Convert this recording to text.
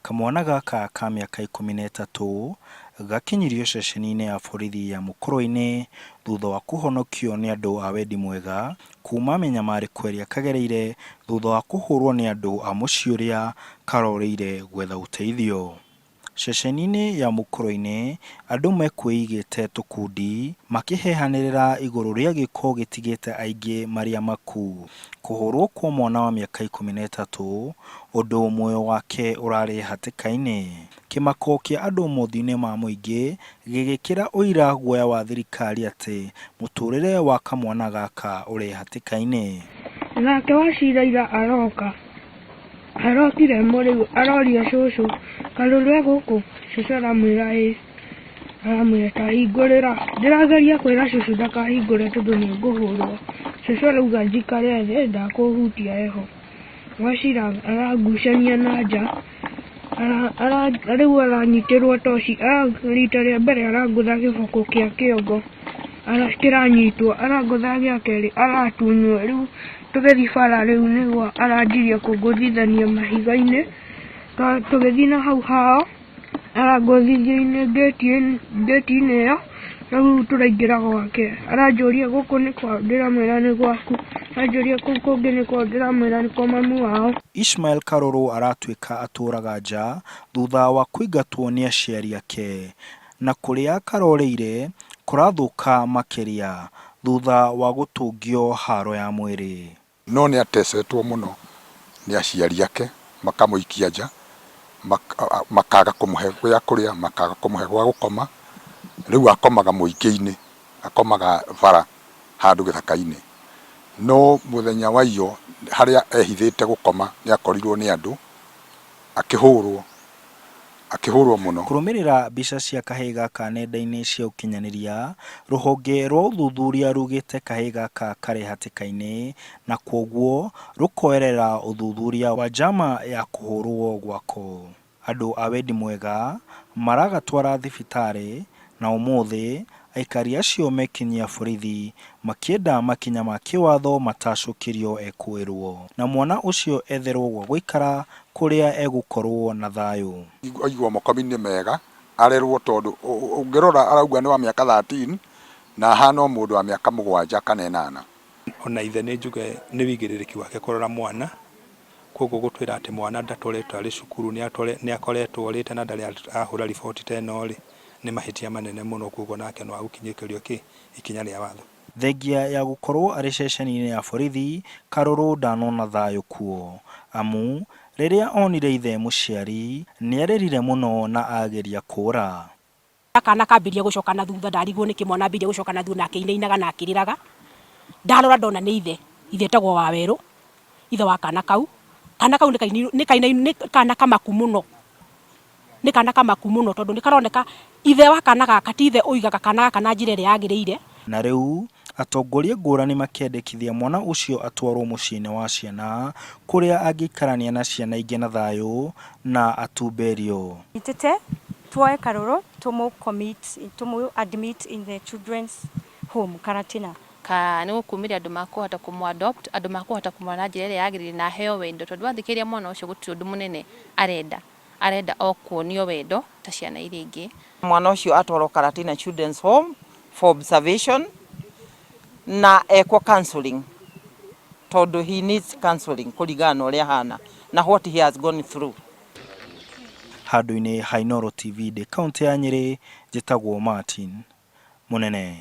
Kamwana gaka ka mĩaka 13 gakinyirio ceceni-inĩ ya borithi ya Mũkũrwe-inĩ thutha wa kũhonokio nĩ andũ a wendi mwega kuma mĩnyamarĩko ĩrĩa kagereire thutha wa kũhũrwo nĩ andũ a mũciĩ ũrĩa karorĩire gwetha ũteithio. Ceceni-inĩ ya Mũkũrwe-inĩ andũ mekwĩigĩte tũkundi makĩhehanĩrĩra igũrũ rĩa gĩko gĩtigĩte aingĩ marĩ amaku. Kũhũrwo kwa mwana wa mĩaka 13 ũndũ muoyo wake ũrarĩ hatĩka-inĩ. Kĩmako kĩa andũ mothiũ-inĩ ma mũingĩ gĩgĩkĩra ũira guoya wa thirikari atĩ mũtũrĩre wa kamwana gaka ũrĩ hatĩka-inĩ. Nake Wachira ira aroka. Arokire mũrĩu aroria cũcũ, Karũrũ e gũkũ? Cũcũ aramwĩra ĩĩ. Aramwĩra ta hingũrĩra. Ndĩrageria kwĩra cũcũ ndakahingũre tondũ nĩ ngũhũrwo. Cũcũ arauga njikare thĩ ndakũhutia heho. Wachira arangucania na nja, rĩu aranyitĩrwo toci, rita rĩa mbere arangũtha gĩboko kĩa kĩongo. Kĩranyitwo arangũtha gĩa kerĩ aratunywo rĩu tũgĩthiĩ bara rĩu nĩguo aranjirie kũngũthithania mahiga-inĩ tũgĩthiĩ na hau hao arangũthithia ngĩti-inĩ ĩyo rĩu tũraingĩra gwake aranjũria gũkũ nĩ kwa ndĩramwĩra nĩ gwaku aranjũria kũu kũngĩ nĩ kwa ndĩramwĩra nĩ kwa mamu wao. Ishmael Karũrũ aratuĩka atũraga nja thutha wa kũingatwo nĩ aciari ake na kũrĩa karorĩire kũrathũka makĩria thutha wa gũtũngio haro ya mwĩrĩ. No nĩ atecetwo mũno nĩ aciari ake, makamũikia nja, makaga kũmũhe gĩa kũrĩa, makaga kũmũhe gwa gũkoma, rĩu akomaga mũingĩ-inĩ, akomaga bara handũ gĩthaka-inĩ. No mũthenya wa iyo harĩa ehithĩte gũkoma nĩ akorirwo nĩ andũ, akĩhũrwo. Akĩhũrwo mũno. Kũrũmĩrĩra mbica cia kahĩĩ gaka nenda-inĩ cia ũkinyanĩria, rũhonge rwa ũthuthuria rugĩte kahĩĩ gaka karĩ hatĩka-inĩ na kwoguo rũkoerera ũthuthuria wa njama ya kũhũrwo gwako. Andũ a wendi mwega maragatwara thibitarĩ na ũmũthĩ aikari acio mekinyia borithi makĩenda makinya ma kĩwatho matacũkĩrio ekũĩrwo na mwana ũcio etherwo gwa gũikara kũrĩa egũkorwo na thayũ. Aigwo mokomi-inĩ mega arerwo tondũ ũngĩrora arauga nĩ wa mĩaka 13 na ahana o mũndũ wa mĩaka mũgwanja kana ĩnana. Ona ithe nĩ njuge nĩ wĩigĩrĩrĩki wake kũrora mwana, Kwoguo gũtwĩra atĩ mwana ndatwarĩtwo arĩ cukuru nĩ akoretwo orĩte na ndarĩ ahũra riboti ta ĩno rĩ, nĩ mahĩtia manene mũno kwoguo nake no agũkinyĩkĩrio kĩ? Ikinya rĩa watho. Thengia ya gũkorwo arĩ ceceni-inĩ ya borithi, Karũrũ ndanona thayũ kuo, amu rĩrĩa onire ithe mũciari nĩarĩrire mũno na ageria kũũra. Kana kambĩrĩria gũcoka na thutha, ndarigwo nĩkĩ mwana ambĩrĩria gũcoka na thutha na akĩinainaga na akĩrĩraga. Ndarora ndona nĩ ithe, ithe etagwo Wawerũ, ithe wa kana kau. Kana kau nĩ kana kamaku mũno, nĩ kana kamaku mũno tondũ nĩ karoneka ithe wa kana gaka ti ithe ũigaga kana gaka na njĩra ĩrĩa yagĩrĩire. Na rĩu atongoria ngũrani makĩendekithia mwana ũcio atwarwo mũciĩ-inĩ wa ciana kũrĩa angĩikarania na ciana ingĩ na thayũ na atumberio. Nyitĩte tuoe Karũrũ tũmũ commit, tũmũ admit in the children's home Karatina. Ka nĩ gũkumĩra andũ makũhota kũmũ adopt, andũ makũhota kũmũrora na njĩra ĩrĩa yagĩrĩire na aheo wendo, tondũ wathikĩrĩria mwana ũcio gũtirĩ ũndũ mũnene arenda, arenda o kuonio wendo ta ciana iria ingĩ. Mwana ũcio atwarwo Karatina Children's Home for observation na ekwo counseling tondũ he needs counseling kũringana na ũrĩa ahana na what he has gone through. Handũ-inĩ ha Inooro TV ndĩ kauntĩ ya Nyĩrĩ, njĩtagwo Martin Mũnene.